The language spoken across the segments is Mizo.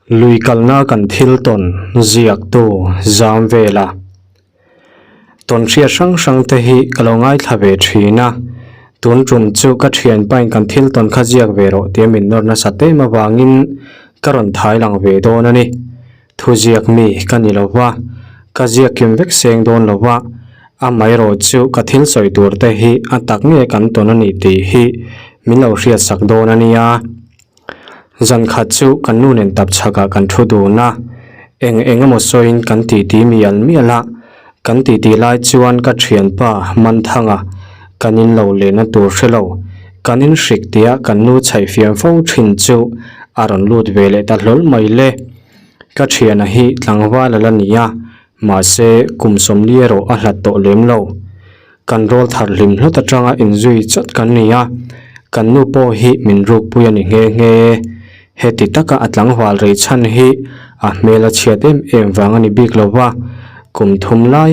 Lui kalna kan thil tawn ziaktu zam vela tawn hriat hrang hrang te hi ka lo ngaithla ve thin a, tun tum chu ka thianpain kan thil tawn kha ziak ve rawh tia min nawr nasat em avangin ka rawn thai lang ve dawn a ni. Thu ziak mi ka ni lo va, ka ziak kim vek seng dawn lo va, amaherawh chu ka thil sawi tur te hi a tak nge kan tawn a ni tih hi min lo hriatsak dawn a nia. Zan khat chu kan nu nen tap chhakah kan thu dun a, eng eng emaw sawiin kan titi mial mial a, kan titi lai chuan ka thianpa Manthanga kan in lo lehna tur hre lo, kan in hrik tia kan nu chhaih fiam fo thin chu a rawn lut ve leh ta hlawl mai le. Ka thiana hi tlangval a la ni a, mahse kum sawmli erawh a hlat tawh lem lo. Kan rawl thar hlim hlawt atanga inzui chawt kan ni a, kan nu pawh hi min rukpui a ni nghe nghe. Heti taka a tlangval rei chhan hi a hmel a chhiat em em vang a ni bik lo va, kum thum lai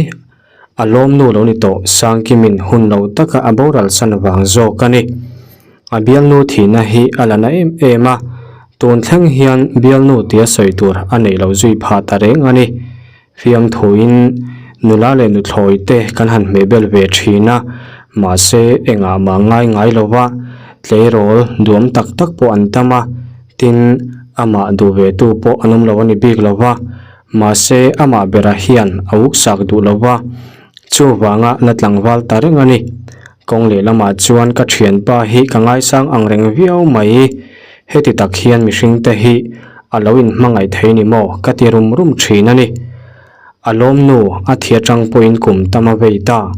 a lawm nu lo ni tawh Sangkimin hun lo taka a boral san vang zawk a ni. A bialnu thihna hi a la na em em a, tun thleng hian bialnu tia sawi tur a neih lo zui phah ta reng a ni. Fiamthuin nula leh nuthlawi te kan han hmeh bel ve thin a, mahse engah mah ngai ngai lo va, tleirawl duam tak tak pawh an tam a, tin, amah duh ve tu pawh an awm lo a ni bik lo va, mahse amah berah hian a uksak duh lo va, chuvanga na tlangval ta reng a ni. Kawng lehlamah chuan ka thianpa hi ka ngaisang ang reng viau mai. Heti tak hian mihring te hi a lo inhmangaih thei ni maw ka ti rum rum thin a ni. A lawmnu a thi atang pawhin kum tam a vei ta.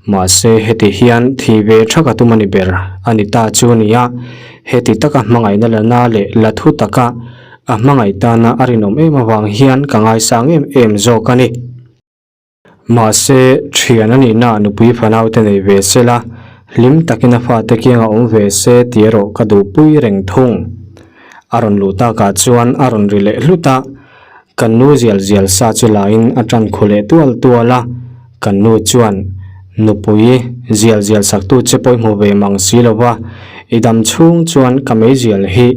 Mahse heti hian thi ve tha ka tum a ni ber a ni ta chu nia. Heti taka hmangaihna la na leh la thu taka a hmangaih tana a rinawm em avang hian ka ngaisang em em zawk a ni. Mahse, thian a nihna nupui fanaute nei ve se la, hlim takin a fate kianga awm ve se tih erawh ka duhpui reng thung. A rawn luh takah chuan a rawn ri leh hlut a, kan nu zial zial sa chu lain a tan khu leh tual tual a, kan nu chuan nupui zial zial saktu che pawh i hmu ve mang si lo va, i dam chhung chuan ka meizial hi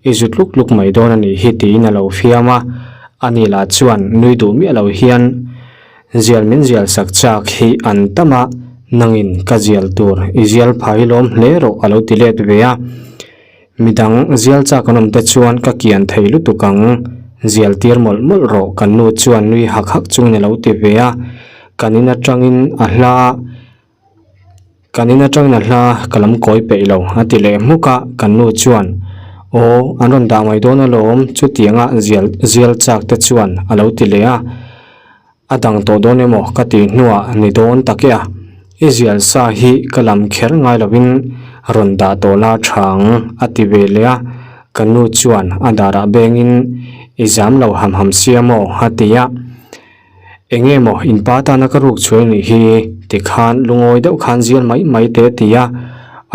i zu tluk tluk mai dawn a nih hi tiin a lo fiam a. Ani lah chuan nui duh miah lo hian zial min zial sak chak hi an tam a, nangin ka zial tur i zial pha hi lawm hle rawh a lo ti let ve a. Midang zial chak an awm te chuan ka kian thei lutuk ang, zial tir mawlh mawlh rawh kan nu chuan nui hak hak chungin a lo ti ve a, kan in atangin a hla Kan in atangin a hla ka lam kawi peih lo a ti leh hmuk a, kan nu chuan Aw an rawn dah mai dawn alawm chutianga zial zial chak te chuan a lo ti leh a, a dang tawh dawn emaw ka tih hnuah ni dawn tak e a, i zial sa hi ka lam kher ngai lovin rawn dah tawh la tha ang a ti ve leh a, kan nu chuan a darah bengin i zam lo ham ham sia maw a ti a. Eng nge maw in pa tana ka ruk chhuai nih hi tikhan lungawi deuh khan zial mai mai te ti a,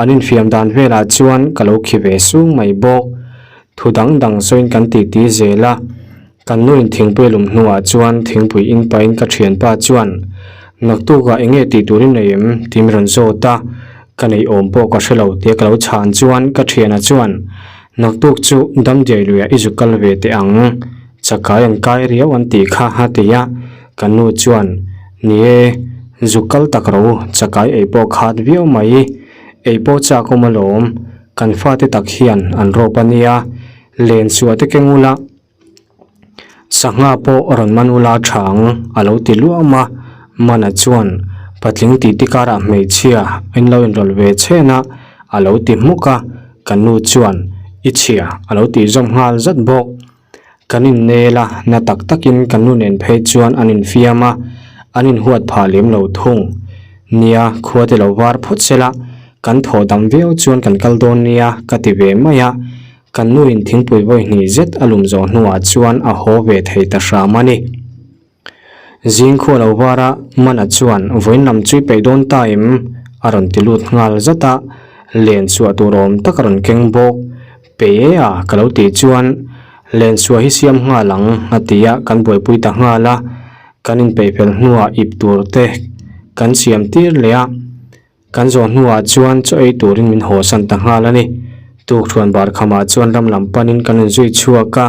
an infiam dan velah chuan ka lo khi ve sung mai bawk. Thu dang dang sawiin kan titi zel a, kan nuin thingpui lum hnuah chuan thingpui in pahin ka thianpa chuan naktukah eng nge tih turin nei em tih min rawn zawt a, ka neih awm pawh ka hre lo tia ka lo chhan chuan ka thiana chuan naktuk chu damdiai luiah i zu kal ve teh ang. Chakai an kai riau an tih kha a ti a, ka nu chuan, Ni e, zuk kal tak ro, chakai ei pawh khat viau mai, ei pawh chak awm alawm, kan fate tak hian an rawp a nia, len chhuah te keng ula, sangha pawh rawn man ula tha ang a lo ti luam a, Mana chuan, Patling tih ti karah hmeichhia in lo inrawlh ve chhen a, a lo ti hmuk a, ka nu chuan, I chhia a lo tih zawm nghal zat bawk. Kan innel a, na tak takin kan nu nen phei chuan an infiam a, an inhuat phah lem lo thung. Nia, khua te lo var phawt sela, kan thaw dam viau chuan kan kal dawn nia ka ti ve mai a, kan nuin thingpui vawi hnih zet a lum zawh hnuah chuan a haw ve thei ta hram a ni. Zing khua lo var a, Mana chuan vawiin lam chu i peih dawn ta em? a rawn ti lut nghal zat a, len chhuah tur awm tak a rawn keng bawk. Pe e a ka lo tih chuan len chhuah hi siam nghal ang a ti a, kan buaipui ta nghal a, kan inpeih fel hnuah ip tur te kan siam tir leh a. Kan zawh hnuah chuan chaw ei turin min haw san ta nghal a ni. Tukthuan bar khamah chuan ram lam panin kan inzui chhuak a.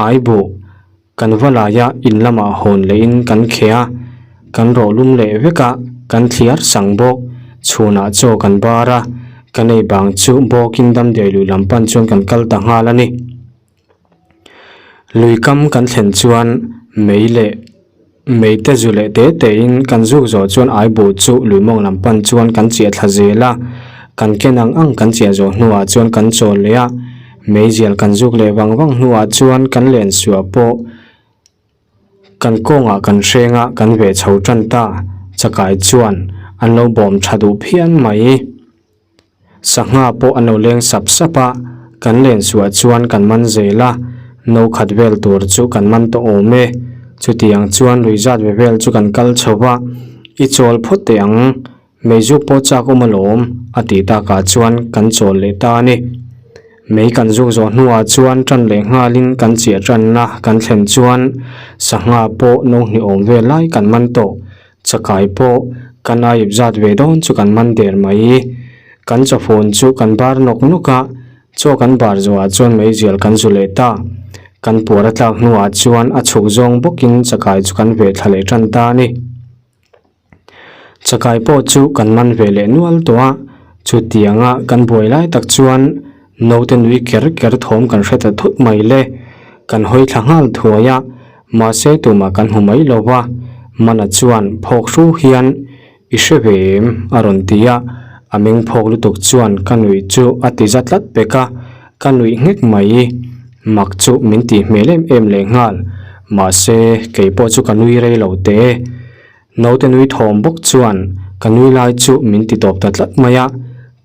Aibuh kan va laia in lamah hawn lehin kan kheh a, kan rawh lum leh vek a, kan thliar sang bawk. Chhunah chaw kan bar a, kan ei bang chu bawkin damdawi lui lam pan chuan kan kal ta nghal a ni. Lui kam kan thlen chuan mei leh mei te zu leh te te in kan zuk zawh chuan aibuh chu lui mawng lam pan chuan kan chiah thla zel a, kan ken ang ang kan chiah zawh hnuah chuan kan chawl leh a, meizial kan zuk leh vang vang hnuah chuan kan len suah pawh kan kawngah kan hreng a kan veh chho tan ta, chakai chuan an lo bawm tha duh phian mai. Sangha pawh an lo leng sap sap a, kan len suah chuan kan man zel a, no khat vel tur chu kan man tawh awm e. Chutiang chuan lui zat ve vel chu kan kal chho va, I chawl phawt teh ang, meizuk pawh chak awm alawm, a tih takah chuan kan chawl leh ta a ni. Mei kan zuk zawh hnuah chuan tan leh nghalin kan chiah tanna kan thlen chuan sangha pawh no hnih awm vel lai kan man tawh. Chakai pawh kan aip zat ve dawn chu kan man der mai. Kan chawfun chu kan bar nawk nawk a, chaw kan bar zawhah chuan meizial kan zu leh ta. Kan puar a tlak hnuah chuan a chhuk zawng bawkin chakai chu kan ve thla leh tan ta a ni. Chakai pawh chu kan man ve leh nual tawh a, chutianga kan buai lai tak chuan naute nui ker ker thawm kan hre ta thut mai le. Kan hawi thla nghal thuai a. Mahse tumah kan hmu mai lo va, Mana chuan phawk hru hian i hre ve em? a rawn ti a, a meng phawk lutuk chuan ka nuih chu a ti za tlat pek a, ka nuih nghek mai. Mak chu min tih hmel em em leh nghal, mahse kei pawh chu ka nui rei lo teh e. Naute nui thawm bawk chuan ka nui lai chu min ti tawp ta tlat mai a,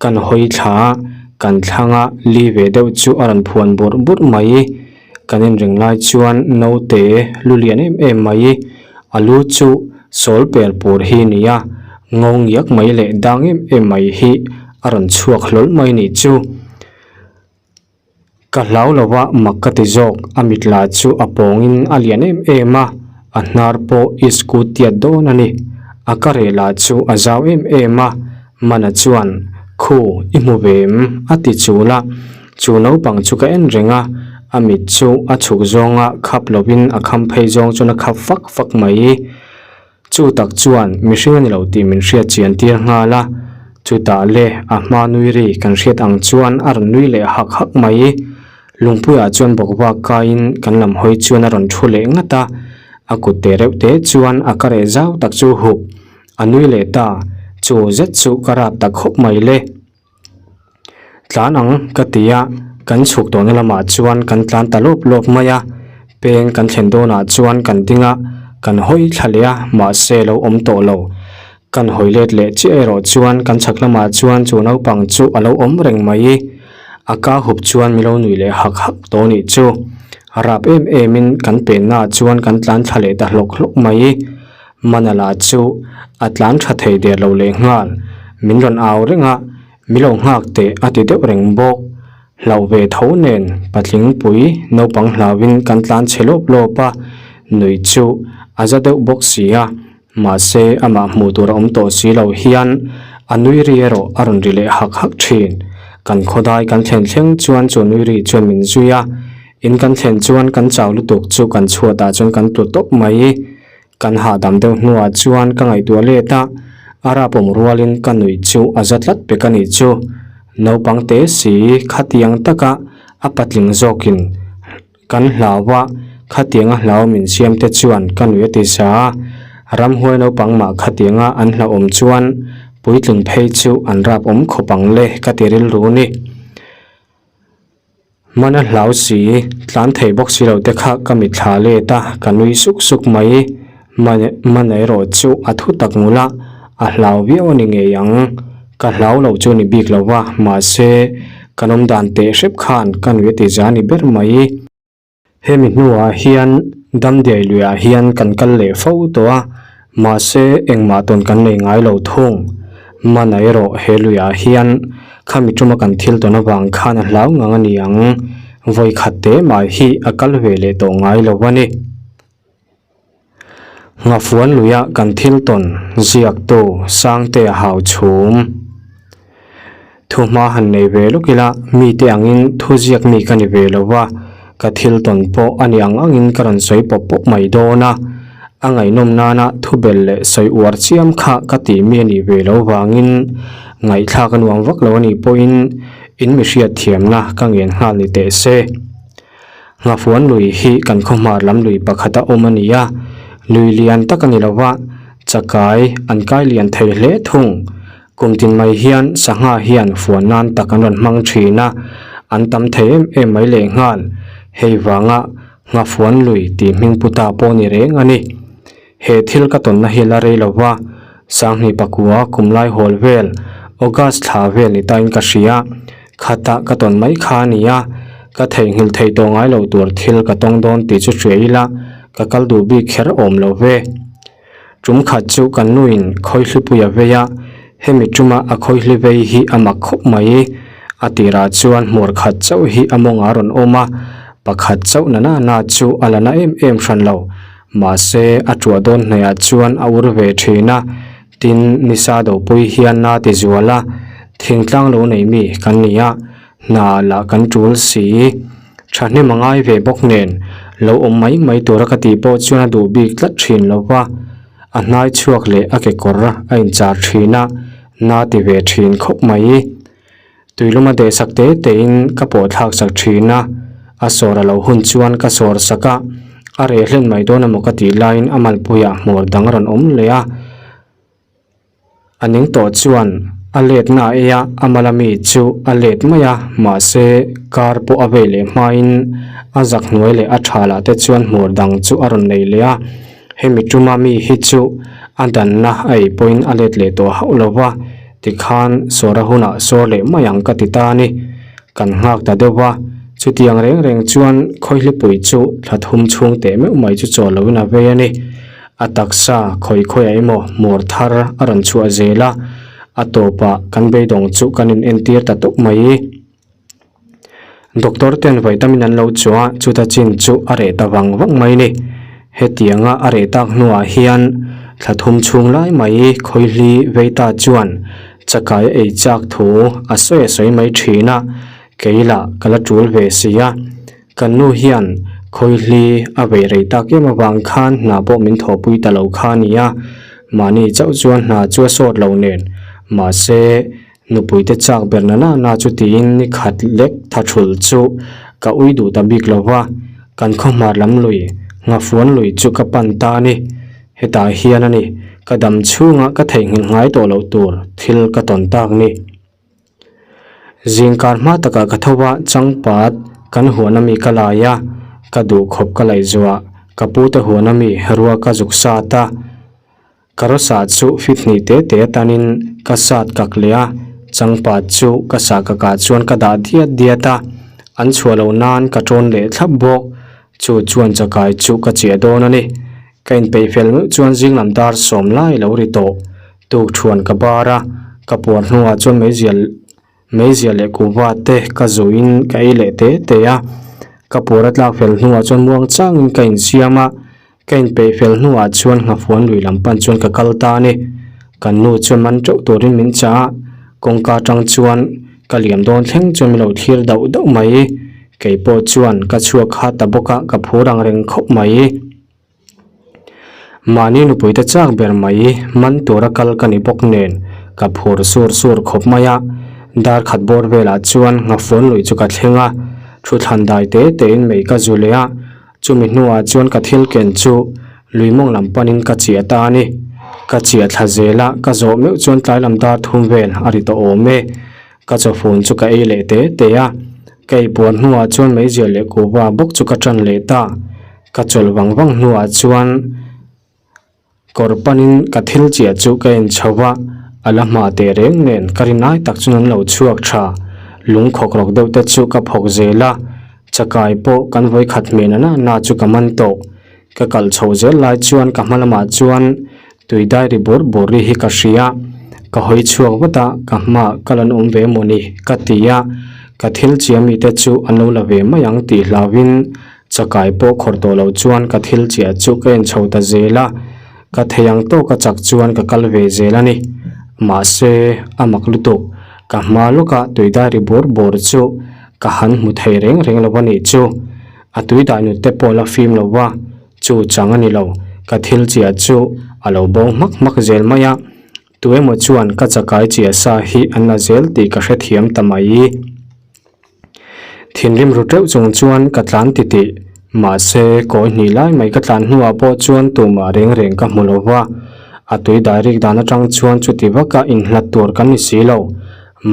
kan hawi thla a, kan thlang a li ve deuh chu a rawn phuan burh burh mai. Kan inring lai chuan naute lu lian em em mai, a lu chu sawl per pur hi ni a, ngo ngiak mai leh dang em em mai hi a rawn chhuak hlawl mai nih chu. Ka hlau lo a, mak ka ti zawk, a mit la chu a pawngin a lian em em a, a hnar pawh i scooty tiat dawn a ni. A ka reh lah chu a zau em em a, Mana chuan, Khu, i hmu ve em? a ti chul a, chu naupang chu ka en reng a, a mit chu a chhuk zawnga khap lovin a kham phei zawng chuan a khap fak fak mai. Chu tak chuan mihring a ni lo tih min hriat chian tir nghal a, chutah le a hma nui ri kan hriat ang chuan a rawn nui leh hak hak mai. Lungpuiah chuan bawk vak kaiin kan lam hawi chuan a rawn thu leh ngat a, a kut te reuh te chuan a ka reh zau tak chu hup a nui leh ta, chu zet chu ka rap ta khawp mai le. Tlan ang ka ti a, kan chhuk tawhna lamah chuan kan tlan ta lawp lawp mai a, peng kan thlen dawnah chuan kan ding a, kan hawi thla leh a, mahse lo awm tawh lo. Kan hawi let leh chiah erawh chuan kan chhak lamah chuan chu naupang chu a lo awm reng mai. A ka hup chuan mi lo nui leh hak hak tawh nih chu. A rap em em in kan pennaah chuan kan tlan thla leh ta hlawk hlawk mai. Manala chu a tlan tha thei der lo leh nghal, min rawn au reng a, mi lo nghak teh a ti deuh reng bawk. Hlauh ve tho nen patling pui naupang hlauin kan tlan chhe lawp lawp a, nui chu a za deuh bawk si a, mahse amah hmuh tur a awm tawh si lo hian a nui ri erawh a rawn ri leh hak hak thin. Kan khawdai kan thlen thleng chuan chu nui ri chuan min zui a, in kan thlen chuan kan chau lutuk chu kan chhuatah chuan kan tlu tawp mai. Kan hahdam deuh hnuah chuan ka ngaihtuah let a, a rap awm rualin ka nuih chu a za tlat pek a nih chu. Naupang te si khatiang taka a patling zawkin kan hlau a, khatianga hlau min siam te chuan ka nuih a ti za a. Ramhuai naupang mah khatianga an hlauhawm chuan puitling phei chu an rap awm khawp ang le ka ti rilru ni. Hmana hlau si, tlan thei bawk si lo te kha ka mitthla let a, ka nui suk suk mai. Hmana erawh chu a thu tak ngul a, a hlau viau a ni ngei ang. Ka hlau lo chu ni bik lo va, mahse, kan awm dan teh hrep khan ka nui a ti za ni ber mai. Hemi hnuah hian Damdiai luiah hian kan kal leh fo tawh a, mahse engmah tawn kan nei ngai lo thung. Mana erawh he luiah hian khami tuma kan thil tawn avang khan a hlau ngang a ni ang, vawi khat te mah hi a kal ve leh tawh ngai lo a ni. Nghafuan luia kan thil tawn ziaktu Sangtea hau chhum. Thu hma han nei ve lawk ila, mite angin thu ziak mi ka ni ve lo va. Ka thil tawn pawh a ni ang angin ka rawn sawi pawp pawp mai dawn a, a ngaihnawm nana thubel leh sawi uar chiam kha ka tih mi a nih ve lo vangin ngaihthlak a nuam vak lo a nih pawhin in mi hriat thiamna ka ngen nghal ni teh se. Nghafuan lui hi kan khawhmar lam lui pakhata awm a ni a, lui lian tak a ni lo va, chakai an kai lian thei hle thung. Kum tin mai hian sangha hian fuan nan tak an rawn hmang thin a, an tam thei em em mai lehnghal. Hei vanga Nghafuan lui tih hming pu ta pawh ni reng a ni. He thil ka tawnna hi la rei lo va, Sanghnih pakua kum lai hawl vel, August thla vel ni tain ka hria. Khata ka tawn mai kha a ni a, ka theihnghilh theih tawh ngai lo tur thil ka tawng dawn tih chu hria ila, ka kal duh bik kher awm lo ve. Tum khat chu kan nuin khawihlipui a vei a, hemi tuma a khawihli vei hi a mak khawp mai. A tirah chuan hmur khat chauh hi a mawngah a rawn awm a, pakhat chauh na na na chu a la na em em hran lo. Mahse, a tuah dawn hnaihah chuan a ur ve thin a, tin, nisa dopui hian na ti zual a, thingtlang lo nei mi kan ni a, hna lah kan tul si. Thahnem a ngai ve bawk nen, lo awm mai mai tura ka tih pawh chuan a duh bik tlat thin lo va, a hnai chhuak leh a kekawr a inchar thin a, na ti ve thin khawp mai. Tuilum a dehsak te tein ka pawh thlak sak thin a, a sawr a lo hun chuan ka sawr sak a, a reh hlen mai dawn emaw ka tih laiin a malpuiah hmawr dang a rawn awm leh a. A ning tawh chuan a let na ei a, a mala mi chu a let mai a, mahse car pawh a vei leh hmain a zak hnuai leh a tha lah te chuan hmur dang chu a rawn nei leh a, hemi tuma mi hi chu a danna a ei pawhin a let leh tawh hauh lo va, tikhan sawr a hunah sawr leh mai ang ka ti ta a ni. Kan nghak ta deuh va, chutiang reng reng chuan khawihlipui chu thla thum chhung teh meuh mai chu chawl loin a vei a ni. A taksa khawi khawiah emaw hmawr thar a rawn chhuah zel a, a tawpah kan beidawng chu kan in entir ta tawp mai. Doctor ten vitamin an lo chua chuta chin chu a reh ta vang vang mai ni. Hetianga a reh tak hnuah hian thla thum chhung lai mai khawihli vei ta chuan chakai a ei chak thu a sawi a sawi mai thin a, kei lah ka la tul ve si a. Kan nu hian khawihli a vei rei tak em avang khan hna pawh min thawhpui ta lo kha a ni a, mahni chauh chuan hna chu a sawt lo nen. Mahse, nupuite chak ber na na na chu tiin ni khat lek tha thul chu ka ui duh ta bik lo va, kan khawhmar lam lui, Nghafuan lui chu ka pan ta a ni. Hetah hian a ni, ka dam chhunga ka theihnghilh ngai tawh loh tur thil ka tawn tak ni. Zingkar hma takah ka tho a, changpat kan huan ami ka lai a, ka duh khawp ka laih zuah, ka pu te huan ami rua ka zuk sat a, ka raw sah chu fit hnih te te atanin ka sat kak leh a, changpat chu ka sah kakah chuan ka dah diat diat a, an chhuah loh nan ka tawn leh thlap bawk, chu chuan chakai chu ka chiah dawn a ni. Ka inpeih fel meuh chuan zinglam dar sawm lai lo ri tawh. Tukṭhuan ka bar a, ka puar hnuah chuan meizial meizial leh kuhva te ka zuiin ka ei leh te te a. Ka puar a tlak fel hnuah chuan muang changin ka insiam a, ka inpeih fel hnuah chuan nghafuan lui lam pan chuan ka kal ta a ni. Kan nu chuan man teuh turin min chah a, kawngka atang chuan ka liam dawn thleng chuan min lo thlir dauh dauh mai. Kei pawh chuan ka chhuak kha ta bawk a, ka phur ang reng khawp mai. Mahni nupuite chak ber mai man tura kal ka ni bawk nen ka phur sur sur khawp mai a, dar khat bawr velah chuan nghafuan lui chu ka thleng a, thu thlan dai te tein mei ka zu leh a, chumi hnuah chuan ka thil ken chu lui mawng lam panin ka chiah ta a ni. Ka chiah thla zel a, ka zawh meuh chuan tlai lam dar thum vel a ri tawh awm e. Ka chawfun chu ka ei leh te te a, ka ei puan hnuah chuan meizial leh kuhva bawk chu ka tan leh ta. Ka chawlh vang vang hnuah chuan kawr panin ka thil chiah chu ka en chho va, a la hma teh reng nen ka rin ai tak chuan an lo chhuak tha. Lung khawk rawk deuh te chu ka phawk zel a, chakai pawh kan vawikhat hmeh na na chu ka man tawh. Ka kalh chhoh zel lai chuan ka hma lamah chuan tui dai ri bur bur ri hi ka hria. Ka hawi chhuak vat a, ka hmaah ka lan awm ve emaw ni ka ti a, ka thil chiah mite chu an lo la ve mai ang tih hlauhin chakai pawh khawrh tawh lo chuan ka thil chiah chu ka en chho ta zel a, ka thei ang tawka chak chuan ka kal ve zel a ni. Mahse, a mak lutuk, ka hma lawka tui dai ri bur bur chu ka han hmu thei reng reng lo a nih chu. A tui dai nute pawh la fim lo va, chu chang a ni lo, ka thil chiah chu a lo bo hmak hmak zel mai a. Tu emaw chuan ka chakai chiah sa hi an la zel tih ka hrethiam ta mai. Thinrim ru teuh chung chuan ka tlan titih, mahse kawi hnih lai mai ka tlan hnuah pawh chuan tumah reng reng ka hmu lo va, a tui dai rik dan atang chuan chuti vaka inhlat tur kan ni si lo,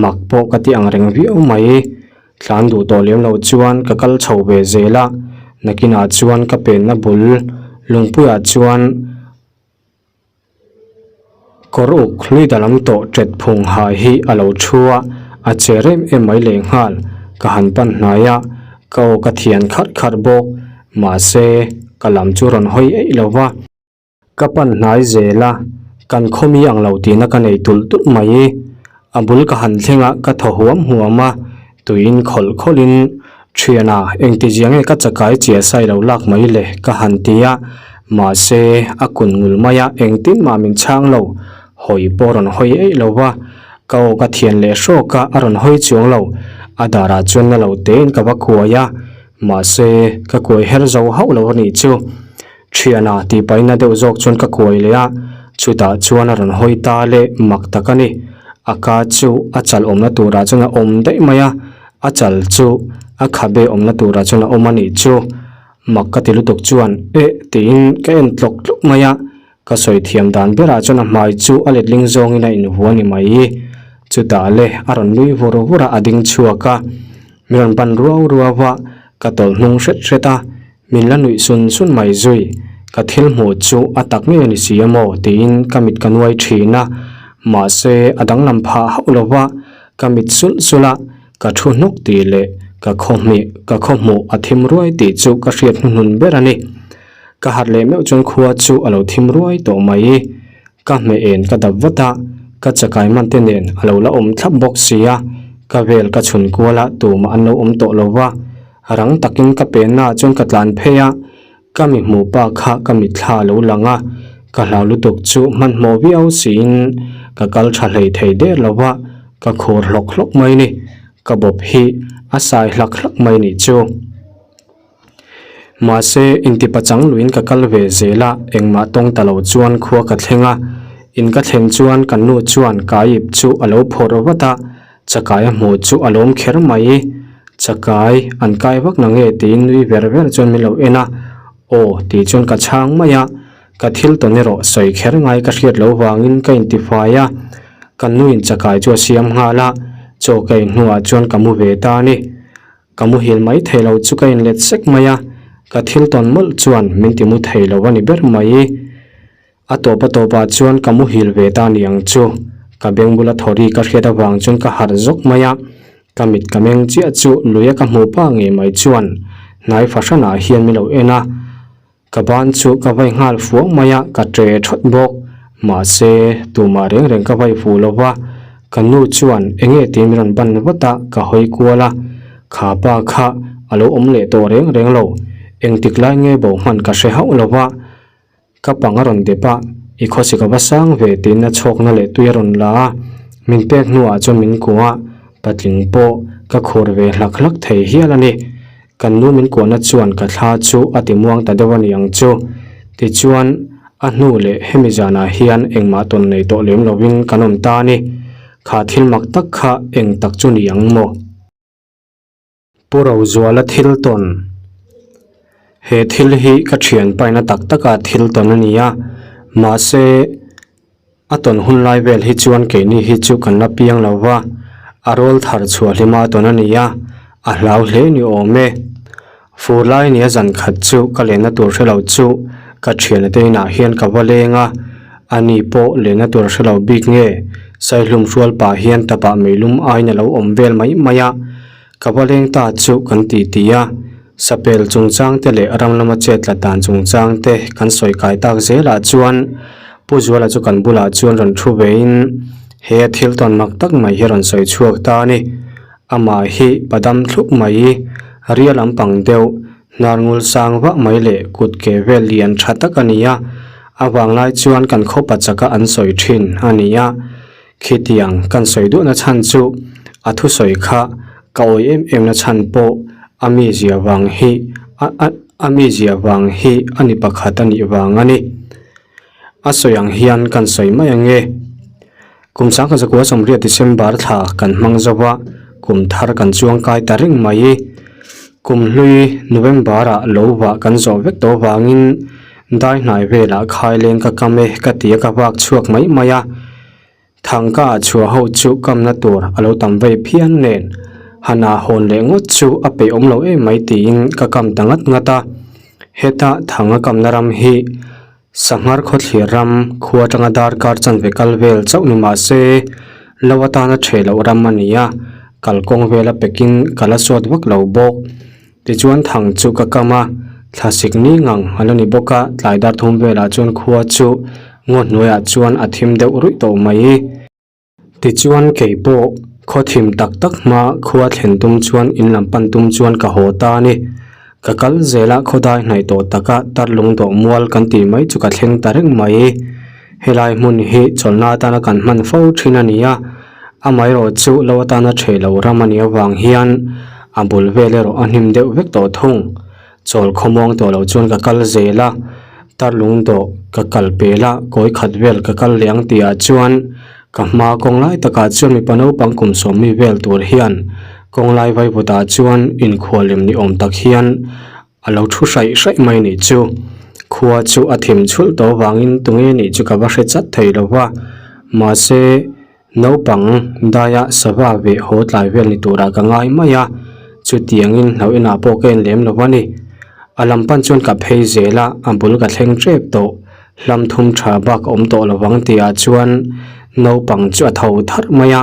mak pawh ka ti ang reng viau mai. Tlan duh tawh lem lo chuan ka kal chho ve zel a, nakinah chuan ka penna bul lungpuiah chuan kawr uk hlui dalam tawh ṭet phung ha hi a lo thu a, a che rem em mai lehnghal. Ka han pan hnai a, ka aw ka thian kharh kharh bawk, mahse ka lam chu rawn hawi eih lo va. Ka pan hnai zel a, kan khawmi ang lo tihna ka nei tulh tulh mai. A bul ka han thleng a, ka thaw huam huam a, tuiin khawlh khawlhin, Thiana, engti zia nge ka chakai chiah sai lo lak mai le? ka han ti a, mahse, a kun ngul mai a, engtin mah min chhang lo, hawi pawh rawn hawi eih lo va, ka aw ka thian leh hrawk a, a rawn hawi chuang lo, a darah chuan na lo tein ka va kuai a, mahse, ka kuai her zo hauh lo a nih chu. Thiana tih paina deuh zawk chuan ka kuai leh a, chutah chuan a rawn hawi ta leh mak tak a ni. A ka chu a chal awmna turah chuan a awm daih mai a, a chal chu a khabe awmna turah chuan a awm a nih chu. Mak ka ti lutuk chuan eh tiin ka en tlawk tlawk mai a, ka sawi thiam dan berah chuan a hmai chu a letling zawngin a inhua a ni mai. Chutah le a rawn nui vur vur a, a ding chhuak a, min rawn ban ruau ruau a, ka tawlh hnung hret hret a. Min la nuih sun sun mai zui, ka thil hmuh chu a tak ngei a ni si a maw tiin ka mit ka nuai thin a, mahse a danglam phah hauh lo va, ka mit sulh sulh a, ka thu hnawk tih leh ka khawhmih ka khawhmuh a thim ruai tih chu ka hriat hnuhnun ber a ni. Ka harh leh meuh chuan khua chu a lo thim ruai tawh mai. Ka hmeh en ka dap vat a, ka chakai man te nen a lo la awm thlap bawk si a, ka vel ka chhun kual a tumah an lo awm tawh lo va, rang takin ka penna ah chuan ka tlan phei a, ka mi hmuh pa kha ka mitthla a lo lang a, ka hlau lutuk chu hmanhmawh viau siin ka kal tha hlei thei der lo va, ka khur hlawk hlawk mai ni, ka bawp hi a sai hlak hlak mai nih chu. Mahse, intipachang luin ka kal ve zel a, engmah tawng ta lo chuan khua ka thleng a. In ka thlen chuan kan nu chuan kaip chu a lo phawrh vat a, chakai a hmuh chu a lawm kher mai. Chakai, an kai vak na nge tiin nui ver ver chuan min lo en a, Aw tih chuan ka chhang mai a, ka thil tawn erawh sawi kher ngai ka hriat loh vangin ka intifai a, kan nuin chakai chu a siam nghal a, chaw ka in hnuah chuan ka mu ve ta a ni. Ka muhil mai thei lo chu ka inlet sek mai a, ka thil tawn mawlh chuan min ti mu thei lo a ni ber mai. A tawp a tawpah chuan ka muhil ve ta ni ang chu. Ka beng bula thaw ri ka hriat avang chuan ka harh zawk mai a, ka mit ka meng chiah chu luia ka hmuh pa ngei mai chuan hnai fahranah hian min lo en a. Ka ban chu ka vai nghal fuang mai a, ka tre thawt bawk. Mahse, tumah reng reng ka vai fuh lo va, ka nu chuan enge tiin min rawn ban vat a, ka hawi kual a. Kha pa kha a lo awm leh tawh reng reng lo, engtik lai nge bo hman ka hre hauh lo va. Ka pang a rawn dep a, i khawsik a va sang ve tiin a chhawkna leh tui a rawn la a, min pek hnuah chuan min kuah a, patling pawh ka khur ve hlak hlak thei hial a ni. Kan nu min kuahna chuan ka thla chu a ti muang ta deuh a ni ang chu. Tichuan, a hnu leh hemi zanah hian engmah tawn nei tawh lem lovin kan awm ta a ni. Kha thil mak tak kha eng tak chu ni ang maw? Pu Rozuala thil tawn. He thil hi ka thian paina tak taka thil tawn a ni a, mahse, A tawn hun lai vel hi chuan keini hi chu kan la piang lo va, a rawl thar chhuah hlima tawn a ni a, a hlau hle ni awm e. Fur lai nia zan khat chu ka lenna tur hre lo chu ka thiana te inah hian ka va leng a, ani pawh lenna tur hre lo bik nge Saihlum hrual pah hian tapah meilum aiin a lo awm vel mai mai a, Ka va leng ta chu kan ti ti a, sapel chungchang te leh ram lama chet tlat dan chungchang te kan sawi kai tak zelah chuan Pu Zuala chu kan bulah chuan rawn thu vein he a thil tawn mak tak mai hi a rawn sawi chhuak ta a ni. Amah hi padam thlup mai, ria lampang deuh, hnar ngul sang vah mai leh kut ke vel lian tha tak a ni a, a vanglai chuan kan khawpa chaka an sawi thin a ni a. Khitiang kan sawi duhna chhan chu a thusawi kha ka awi em em na chhan pawh a mizia vang hi A a a mizia vang hi a ni pakhat a nih vang a ni. A sawi ang hian kan sawi mai ang e. Kum sangkhat zakua sawmriat December thla kan hmang zo va, kum thar kan chuang kai ta reng mai. Kum hlui November ah lo vah kan zawh vek tawh vangin dai hnai velah khaileng ka kam e ka ti a ka vak chhuak mai mai a. Thangka ah chhuah ho chu kamna tur a lo tam vei phian nen han ah hawn leh ngawt chu a peih awm lo em mai tiin ka kam ta ngat ngat a. Heta thang a kamna ram hi Sanghar khawthlir ram khua atanga darkar chanve kal vel chauh ni mah se lo atana ṭheh loh ram a ni a, kalkawng vela pekin ka la sawt vak lo bawk. Tichuan thang chu ka kam a, thlasik ni ngang a la ni bawk a, tlai dar thum velah chuan khua chu ngaw hnuaiah chuan a thim deuh ruih tawh mai. Tichuan kei pawh khaw thim tak tak hma khua thlen tum chuan in lam pan tum chuan ka haw ta a ni. Ka kal zel a khawdai hnaih tawh taka tarlung dawh mual kan tih mai chu ka thleng ta reng mai. Helai hmun hi chawlhna atana kan hman fo thin a ni a, amaherawh chu lo atana ṭheh loh ram a nih avang hian a bul vel erawh a hnim deuh vek tawh thung. Chawl khawmuang tawh loh chuan ka kal zel a, tarlung dawh ka kal pel a, kawi khat vel ka kal leh ang tihah chuan ka hma kawng lai takah chuan mipa naupang kum sawmmi vel tur hian kawng lai vaivutah chuan inkhual lem ni awm tak hian A lo thu hraih hraih mai nih chu. Khua chu a thim chhulh tawh avangin tunge nih chu ka va hre chat thei lo va. Mahse, naupang daia sava veh haw tlai vel ni turah ka ngai mai a, chutiangin hlauh inah pawh ka en lem lo va ni. A lam pan chuan ka phei zel a, a bul ka thleng tep tawh. Hlam thum tha bak a awm tawh lo vang tihah chuan naupang chu a tho tharh mai a,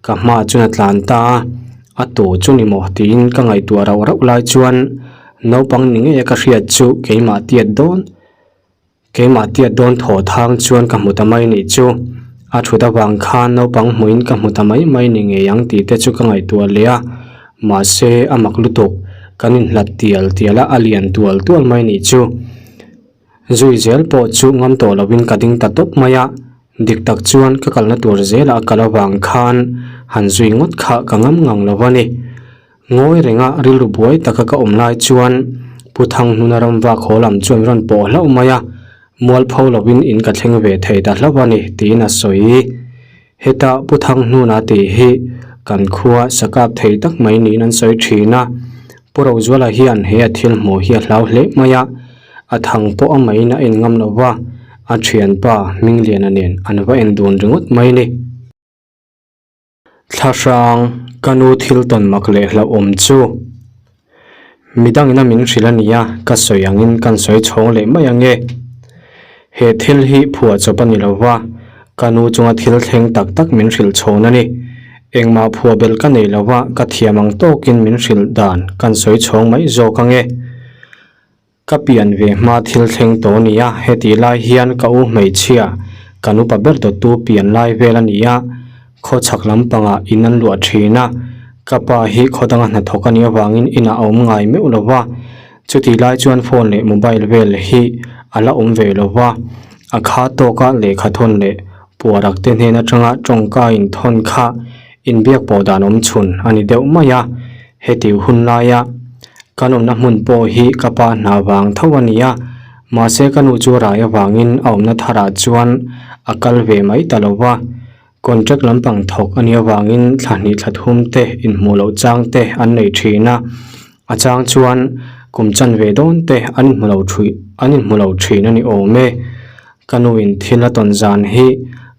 ka hmaah chuan a tlan ta a. A tu chu ni maw tiin ka ngaihtuah rauh rauh lai chuan naupang ni ngei a ka hriat chu keimah tiat dawn keimah tiat dawn thaw thang chuan ka hmu ta mai nih chu. A thut avang khan naupang hmuhin ka hmu ta mai mai ni ngei ang tih te chu ka ngaihtuah leh a, mahse a mak lutuk kan inhlat tial tial a a lian tual tual mai nih chu. Zui zel pawh chu ngam tawh lovin ka ding ta tawp mai a, dik tak chuan ka kalna tur zelah a kal avang khan han zui ngawt kha ka ngam ngang lo a ni. Ngawi renga rilru buai taka ka awm lai chuan Pu Thanghnuna ram vak haw lam chuan rawn pawh hlauh mai a, mualpho lovin in ka thleng ve thei ta hlauh a ni tiin a sawi. Heta Pu Thanghnuna tih hi kan khua sakap thei tak mai niin an sawi thin a, Pu Rozuala hian he a thil hmuh hi a hlau hle mai a, a thang pawh a maiin a en ngam lo va, a thianpa Hmingliana nen an va en dun ringawt mai a ni. Thlahrang, ka nu thil tawn mak leh hlauhawm chu Midangin a min hrilh a nia, ka sawi angin kan sawi chhawng leh mai ang e. He thil hi phuah chawp a ni lo va, ka nu chunga thil thleng tak tak min hrilh chhawn a ni. Engmah phuah belh ka nei lo va, ka thiam ang tawkin min hrilh dan kan sawi chhawng mai zawk ang e. Ka pian ve hma thil thleng tawh a ni a, hetih lai hian ka u hmeichhia, kan upa ber dawttu pian lai vel a ni a, khawchhak lampangah in an luah thin a, ka pa hi khaw danga hnathawk a nih avangin inah a awm ngai meuh lo va, chutih lai chuan phone leh mobile vel hi a la awm ve lo va, a kha tawka lehkha thawn leh puarak te hnen atanga tawngka inthawn kha inbiak pawh dan awm chhun a ni deuh mai a, Heti hun laia kan awmna hmun pawh hi ka pa hna vang tho a ni a, mahse ka nu chu rai avangin a awmna tharah chuan a kal ve mai ta lo va. Contract lampang thawk a nih avangin thla hnih thla thum te inhmuh loh chang te an nei thin a, a chang chuan kum chanve dawn te an inhmu lo thui an inhmu lo thin a ni awm e. Ka nuin thil a tawn zan hi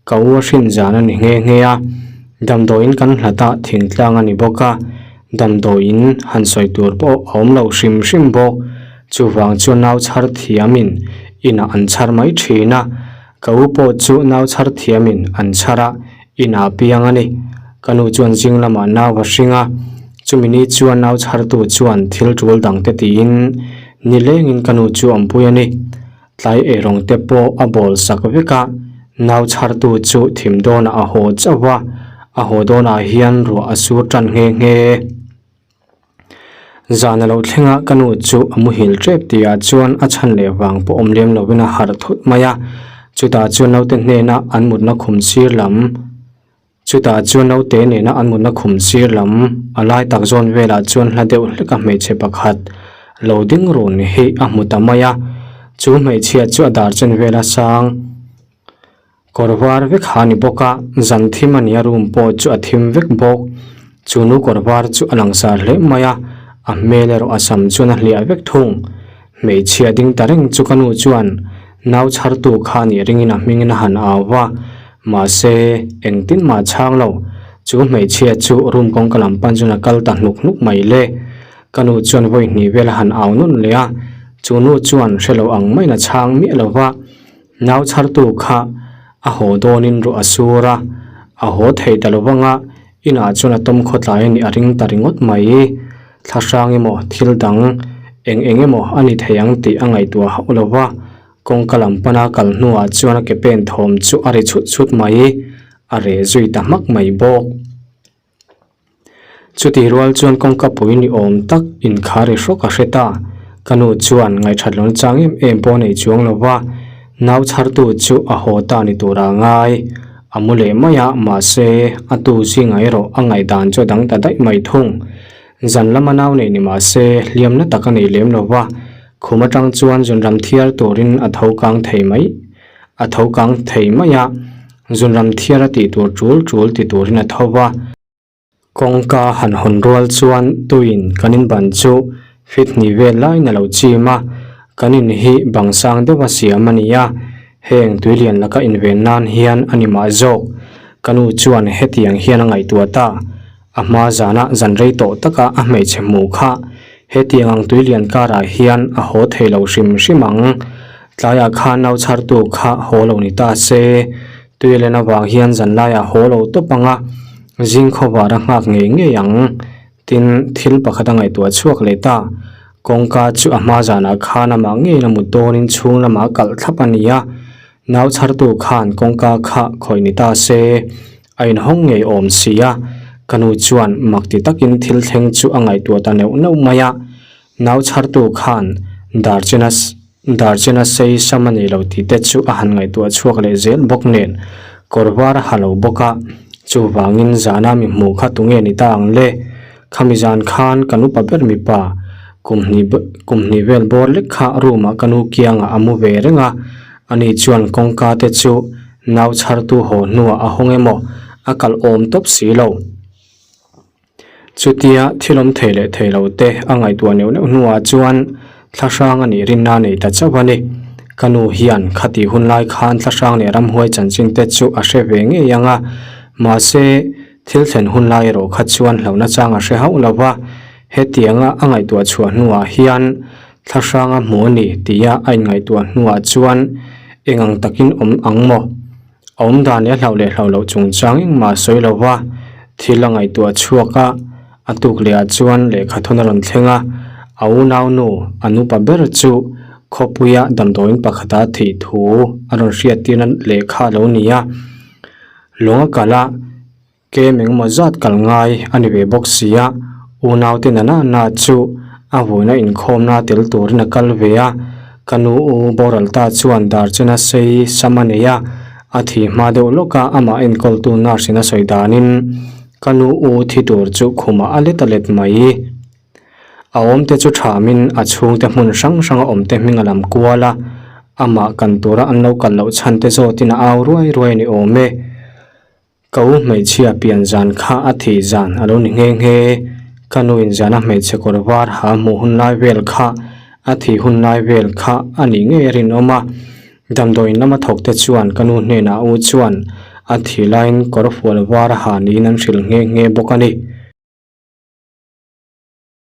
ka u a hrin zan a ni nghe nghe a, damdawiin kan hlat a thingtlang a ni bawk a, damdawiin han sawi tur pawh a awm lo hrim hrim bawk. Chuvang chuan nau chhar thiamin inah an chhar mai thin a, ka u pawh chu nau chhar thiamin an chhar a, inah piang a ni. Ka nu chuan zing lamah nau a hring a, chumi ni chuan nau chhartu chuan thil tul dangte tiin nilengin ka nu chu awmpui a ni. Tlai eirawng te pawh a bawl sak vek a, nau chhartu chu thim dawnah a haw chauh a, a haw dawnah hian ruah a sur tan nghe nghe. Zan a lo thleng a, ka nu chu a muhil tep tihah chuan a chhan leh vang pawh awm lem lovin a harh thut mai a, chutah chuan naute hnena an mutna khum sir lam, Chutah chuan naute nena an mutna khum sir lam a lai tak zawn velah chuan hla deuh hlek a hmeichhe pakhat. lo ding run hi a hmu ta mai a, chu hmeichhia chu a dar chen vel a sang kawr var vek ha a ni bawk a, zan thim a nia room pawh chu a thim vek bawk, chu nu kawr var chu a langsar hle mai a, a hmel erawh a sam chuan a hliah vek thung, hmeichhia ding ta reng chu ka nu chuan nau chhartu kha a nih ringin a hmingin a han au va, mahse engtin mah chhang lo, chu hmeichhia chu room kawngka lam pan chuan a kal ta hnuk hnuk mai le. Ka nu chuan vawi hnih vel a han au nawn leh a, chu nu chuan hre lo ang maiin a chhang miah lo va, nau chhartu kha a haw dawnin ruah a sur a, a haw thei ta lo vang a, inah chuan a tawm khawtlai a nih a ring ta ringawt mai. Thlahrang emaw thil dang eng eng emaw a ni thei ang tih a ngaihtuah hauh lo va, kawngka lam pana kal hnuah chuan a ke pen thawm chu a ri chhut chhut mai, a reh zui ta hmak mai bawk. Chutih rual chuan kawngka pui ni awm tak inkhar i hrawk a hre ta. Ka nu chuan ngaihthat lo chang em em pawh a nei chuang lo va, nau chhartu chu a haw ta ni tura a ngai. A mu leh mai a, mahse a tu zingah erawh a ngaihdan chu a dang ta daih mai thung. Zan lama nau nei ni mahse hliamna tak a nei lem lo va, khum atang chuan zunram thiar turin a tho kang thei mai. A tho kang thei mai a, zunram thiar a tih tur tul tul ti turin a tho va. Kawngka han hawn rual chuan tuiin kan in ban chu fit hnih vel laiin a lo chim a, kan in hi bang sang deuh a siam a ni a, heng tui lian laka inven nan hian a ni mah zawk. Ka nu chuan hetiang hian a ngaihtuah ta, a hma zana zan rei tawh taka a hmeichhe hmuh kha hetiang ang tui lian karah hian a haw thei lo hrim hrim ang. Tlaiah khan nau chhartu kha haw lo ni ta se, tui len avang hian zanlaiah haw lo tawp ang a, zing khawvar a nghak ngei ngei ang. Tin, thil pakhat a ngaihtuah chhuak leh ta. Kawngka chu a hma zanah khan amah ngeiin a mut dawnin chhung lamah a kalh thlap a ni a, nau chhartu khan kawngka kha khawih ni ta se, a inhawng ngei awm si a. Ka nu chuan mak ti takin thil thleng chu a ngaihtuah ta neuh neuh mai a, nau chhartu khan Darchina Darchina sei sam a nei lo tih te chu a han ngaihtuah chhuak leh zel bawk nen kawr var a ha lo bawk a, chuvangin zana mi hmuh kha tunge ni ta ang le? Khami zan khan kan upa ber mipa kum hnih kum hnih vel bawr lek kha room ah ka nu kiangah a mu ve reng a, ani chuan kawngka te chu nau chhartu haw hnuah a hawng emaw a kalh awm tawp si lo. Chutia thil awm thei leh thei lo te a ngaihtuah neuh neuh hnuah chuan thlahrang a nih rinna a nei ta chauh a ni. Ka nu hian khatih hun lai khan thlahrang leh ramhuai chanchin te chu a hre ve ngei ang a, mahse thil thlen hun lai erawh kha chuan hlauhna chang a hre hauh lo va, hetianga a ngaihtuah chhuah hnuah hian thlahrang a hmu a ni tia a inngaihtuah hnuah chuan eng ang takin awm ang maw? A awm dan leh a hlauh leh hlauh loh chungchang engmah a sawi lo va, thil a ngaihtuah chhuak a, a tuk leh ah chuan lehkha thawn a rawn thleng a, a unau nu a nupa ber chu khawpuia damdawiin pakhata thih thu a rawn hriattirna lehkha a lo ni a, lung a kalh a. Kem engemaw zat kal ngai a ni ve bawk si a, unaute nana na chu a vuina inkhawmna tel turin a kal ve a, ka nu u boral ta chuan dar chena sei sam a nei a, a thi hma deuh lawk a amah enkawltu nurse in a sawi danin ka nu u thi tur chu khumah a let a let mai. A awmte chu thamin a chhungte hmun hrang hranga awmte hming a lam kual a, amah kan tura an lo kal loh chhan te zawtin a au ruai ruai a ni awm e. Ka u hmeichhia pian zan kha a thih zan a lo ni nghe nghe. Ka nu in zana hmeichhe kawr var ha hmuh hun lai vel kha a thih hun lai vel kha a nih ngei a rinawm a. Damdawiin lama thawk te chuan ka nu hnenah u chuan a thih laiin kawr fual var a ha niin an hrilh nghe nghe bawk a ni.